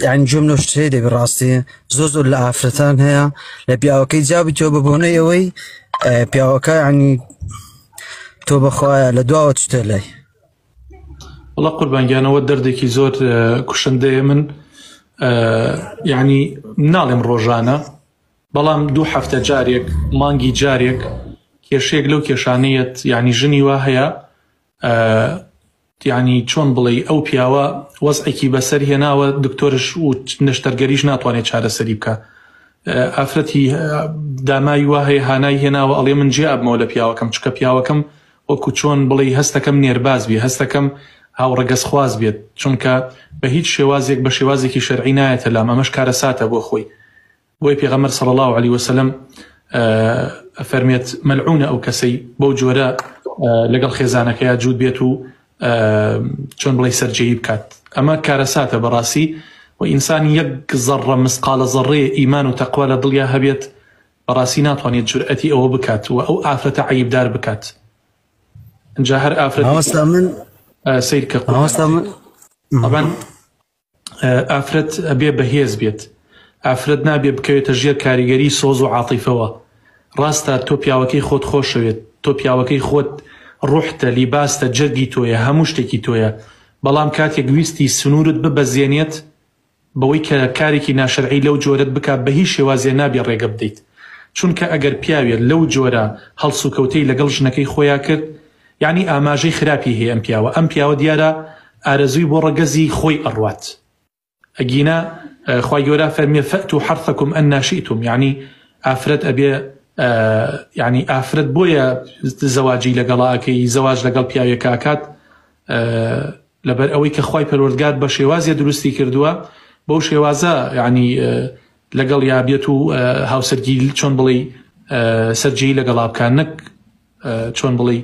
یعنی گوێم لەو شتەیە دەبی ڕاستی زۆر زۆر لە ئافرەتان هەیە لە پیاوەکەی جیابی تۆ بە بۆنەی ئەوەی پیاوەکە ینی تۆ بەخوایە لە دواوە چتە لای وەڵا قوربان گیانەوە دەردێکی زۆر کوشندەیە من یعنی ناڵێم ڕۆژانە بەڵام دوو هەفتە جارێک مانگی جارێک کێشەیەک لەو کێشانەیەت یعنی ژنی وا هەیە یانی چۆن بڵێی ئەو پیاوە وەزعێکی بەسەر هێناوە دکتۆرش و نەشتەرگەریش ناتوانێت چارەسەری بکە ئافرەتی داماوی وا هەیە هانای هێناوە ئەڵێ من جێ ئەبمەوە لە پیاوەکەم چکە پیاوەکەم وەکو چۆن بڵێی هەستەکەم نێرباز بێ هەستەکەم هاوڕەگەزخواز بێت چونکە بە هیچ شێوازێک بە شێوازێکی شەرعی نایەتە لام ئەمەش کارەساتە بۆ خۆی بۆیە پێغەمبەر صلی اللە علیە وسلم ئەفەرمێت مەلعونە ئەو کەسەی بەو جۆرە لەگەڵ خێزانەکەیا جووت بێت و چۆن بڵێ سەرجێیی بکات ئەمە کارەساتە بەڕاستی و ئینسان یەک زەڕە مسقالە زەڕەیە ئیمان و تەقوا لە دڵیا هەبێت بەڕاستی ناتوانێت جورئەتی ئەوە بکات و ئەو ئافرەتە عەیبدار بکات ئینجا هەر ئافرەت مامۆستا من سەیر کە مامۆستا من طبعا ئافرەت ئەبێ بەهێز بێت، ئافرەت نابێ بکەوێتە ژێر کاریگەری سۆز و عاتیفەوە، ڕاستە تۆ پیاوەکەی خۆت خۆشەوێت، تۆ پیاوەکەی خۆت ڕوحتە، لیباستە، جەرگی تۆیە، هەموو شتێکی تۆیە، بەڵام کاتێک ویستی سنوورت ببەزێنێت بەوەی کە کارێکی ناشەرعی لەو جۆرەت بکا بەهیچ شێوازێ نابێ ڕێگە بدەیت، چونکە ئەگەر پیاوێ لەو جۆرە هەڵسوکەوتەی لەگەڵ ژنەکەی خۆیا کرد یەعنی ئاماژەی خراپی هەیە ئەم پیاوە ئەم پیاوە دیارە ئارەزووی بۆ ڕەگەزی خۆی ئەڕوات ئەگینا خوای گەورە فەرمیە فأتوا حرثکم أنى شئتم یەعنی ئافرەت ئەبێ یەعنی ئافرەت بۆیە زەواجی لەگەڵا ئەکەی زەواج لەگەڵ پیاوێکا ئەکات لەبەر ئەوەی کە خوای پەروەردگار بە شێوازێ دروستی کردووە بەو شێوازە یعنی لەگەڵ یا بێت و هاوسەرگیری چۆن بڵێ سەرجێی لەگەڵا بکە نەک چۆن بڵێی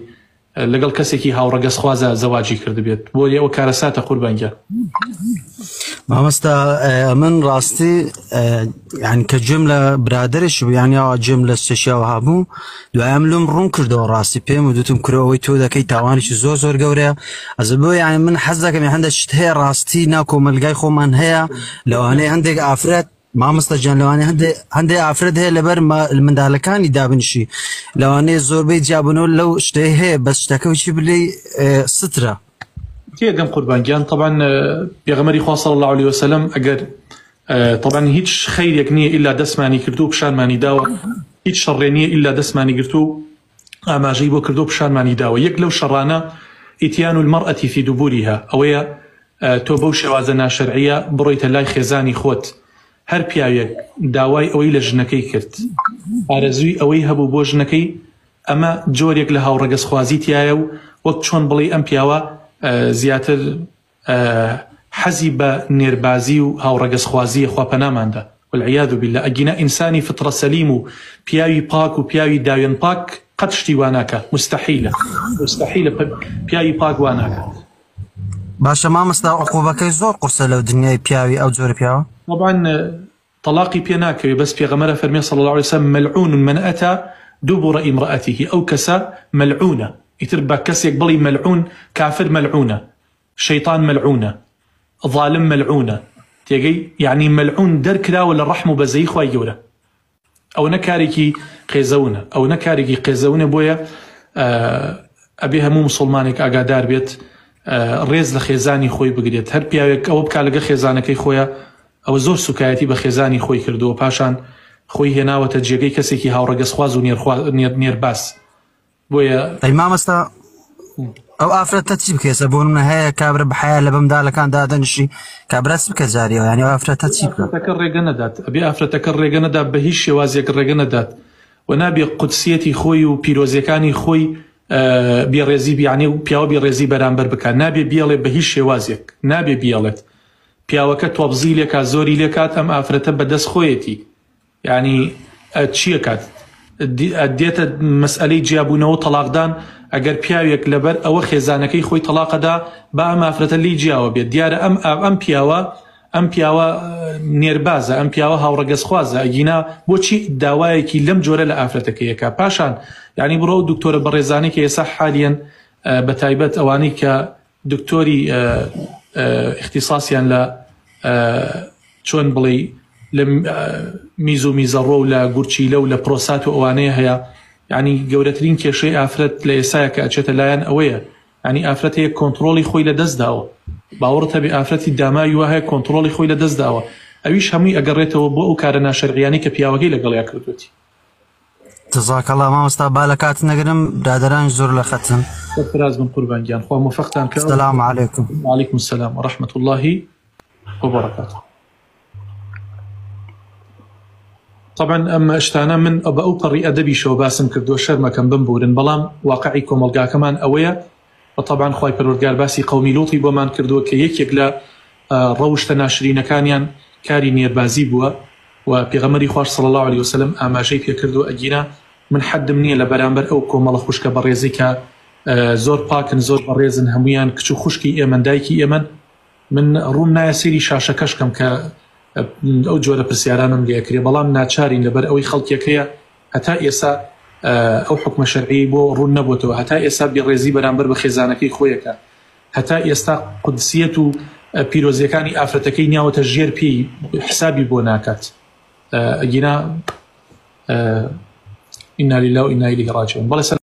لەگەڵ کەسێکی هاوڕەگەزخوازا زەواجی کردبێت بۆیە ئەوە کارەساتە قوربان گیان. مامۆستا من ڕاستی یعنی کە گوێم لە برادێش بوو یعنی ئەوە گوێم لە شتێکیەوە هەبوو دوایەم لەم ڕوون کردەوە ڕاستی پێم و دوتم کرۆ ئەوەی تۆ دەکەی تاوانێکی زۆر زۆر گەورەیە ئەز بۆ یعنی من حەز دەکەم هەندێک شت هەیە ڕاستی ناو کۆمەلگای خۆمان هەیە لەوانەیە هەندێک ئافرەت مامۆستا گیان لەوانەیە هەندێ هەندێ ئافرەت هەیە لەبەر مندالەکانی دابنیشی لەوانەیە زۆربەی جیابوونەوە لەو شتەی هەیە بەس شتەکە چی بلێ سترە. تێگەم قوربان گیان تەبعەن پێغەمبەری خوا صلی اللە علیە وسلم ئەگەر تەبعەن هیچ خەیرێک نییە ئیلا دەستمانی کردو و پیشانمانی داوە هیچ شەڕێ نییە ئیلا دەستمانی گرتو و ئاماژەی بۆ کردو پیشانمانی داوە یەک لەو شەڕانە ئیتیان المرأة فی دبورها ئەوەیە تۆ بەو شێوازە ناشەرعیە بڕۆیتە لای خێزانی خۆت، هەر پیاوێک داوای ئەوەی لە ژنەکەی کرد، ئارەزووی ئەوەی هەبوو بۆ ژنەکەی، ئەمە جۆرێک لە هاوڕەگەزخوازی تیایە و وەک چۆن بڵێی ئەم پیاوە زیاتر حەزی بە نێربازی و هاوڕەگەزخوازیە خوا پەنامان دا والعیاذ باللە ئەگینا ئینسانی فطرە سەلیم و پیاوی پاک و پیاوی داوێن پاک قەت شتی وا ناکا موستەحیلە موستەحیلە پیاوی پاک وا ناکات. باشە مامۆستا عقوبەکەی زۆر قورسە لەو دنیای پیاوی ئەو جۆرە پیاوە؟ طبعا طلاقی پێ ناکەوێ بەس پێغەمبەر ئەفەرمێ صلی اللە علیە وسلم ملعون من اتی دبر امراته ئەو کەسە ملعونە ئیتر بە کەسێک بڵی ملعون کافر ملعونە شەیطان ملعونە ظالم ملعونە تێگەی یعنی ملعون دەرکراوە لە ڕەحم و بەزەیی خوای گەورە ئەوەنە کارێکی قێزەونە ئەوەنە کارێکی قێزەونە بۆیە ئەبێ هەموو مسلمانێک ئاگادار بێت ڕێز لە خێزانی خۆی بگرێت هەر پیاوێک ئەوە بک لەگە خێزانەکەی خۆیە ئەوە زۆر سوکایەتی بە خێزانی خۆی کردووە پاشان خۆی هێناوەتە جێگەی کەسێکی هاوڕەگەزخواز و نێرباز بۆیە ئەی مامۆستا ئەو ئافرەتە چی بکێسە بۆ منە هەیە کابرا بەحیا لە بەمدالەکان دادەنیشی کابرا چ بکە جاریەوە یانی ئەو ئافرەتە چی بکە ئافرەتەکە ڕێگە نەدات ئەبێ ئافرەتەکە ڕێگە نەدا بە هیچ شێوازێک ڕێگە نەدات و نابێ قودسیەتی خۆی و پیرۆزیەکانی خۆی بێڕێزی بیانێ و پیاوە بێڕێزی بەرامبەر بکات نابێ بیڵێ بە هیچ شێوازێک نابێ بیڵێت پیاوەکە تۆپزی لێکات زۆری لێکات ئەم ئافرەتە بەدەست خۆیەتی یانی چیەکات دێتە مەسئەلەی جیابوونەوە و تەڵاقدان ئەگەر پیاوێک لەبەر ئەوە خێزانەکەی خۆی تەڵاقەدا با ئەم ئافرەتە لێی جیاوە بێت دیارە ئەم ئەم پیاوە ئەم پیاوە نێربازە ئەم پیاوە هاوڕەگەزخوازە ئەگینا بۆچی داوایەکی لەم جۆرە لە ئافرەتەکەیەکە پاشان یعنی بڕۆ ئەو دکتۆرە بەڕێزانەی کە ئێستا حالیەن بە تایبەت ئەوانەی کە دکتۆری ئیختیساسیان لە. چۆن بڵێی لە میز و میزەڕۆ و لە گورچیلە و لە پرۆسات و ئەوانەیە هەیە یعنی گەورەترین کێشەی ئافرەت لە ئێسایە کە ئەچێتە لایەن ئەوەیە یعنی ئافرەت هەیە کۆنتڕۆڵی خۆی لە دەست داوە باوەڕت هەبێ ئافرەتی داماوی وا هەیە کۆنتڕۆڵی خۆی لە دەست داوە ئەویش هەمووی ئەگەڕێتەوە بۆ ئەو کارە ناشەرعیانەی کە پیاوەکەی لەگەڵیا کردوێتی. جزاک اللە مامۆستا با لە کاتت نەگرم برادەران زۆر لە خەتن. سەرفراز بن قوربان گیان خوا مۆفەقتان کا. سلام علیکم. وعلیکم السلام ورحمة اللە وبرکاته. طبعا ئەم شتانە من بە ئەو پەڕی ئەدەبیشەوە باسم کردووە شەرمەکەم بمبورن بەڵام واقعی کۆمەڵگاکەمان ئەوەیە و طبعا خوای پەروەردگار باسی قەومی لوطی بۆمان کردووە کە یەکێک لە ڕەوشتە ناشرینەکانیان کاری نێربازی بووە و پێغەمبەری خواش صلی اللە علیە وسلم ئاماژەی پێکردووە ئەگینا من حەدم نییە لە بەرامبەر ئەو کۆمەڵە خوشکە بەڕێزەی کە زۆر پاکن زۆر بەڕێزن هەموویان کچ و خوشکی ئێمەن دایکی ئێمەن من ڕووم نایە سەیری شاشەکەش کەم کە ئەو جۆرە پرسیارانم لێ ئەکرێ بەڵام ناچارین لەبەر ئەوەی خەڵکێک هەیە هەتا ئێسا ئەو حوکمە شەرعیەی بۆ ڕوون نەبۆتەوە هەتا ئێسا بێڕێزی بەرامبەر بە خێزانەکەی خۆیەکە هەتا ئێستا قودسیەت و پیرۆزیەکانی ئافرەتەکەی نیاوەتە ژێر پێی حسابی بۆ ناکات ئەگینا ئینا لله و ئینا الیه راجعون بەڵێ.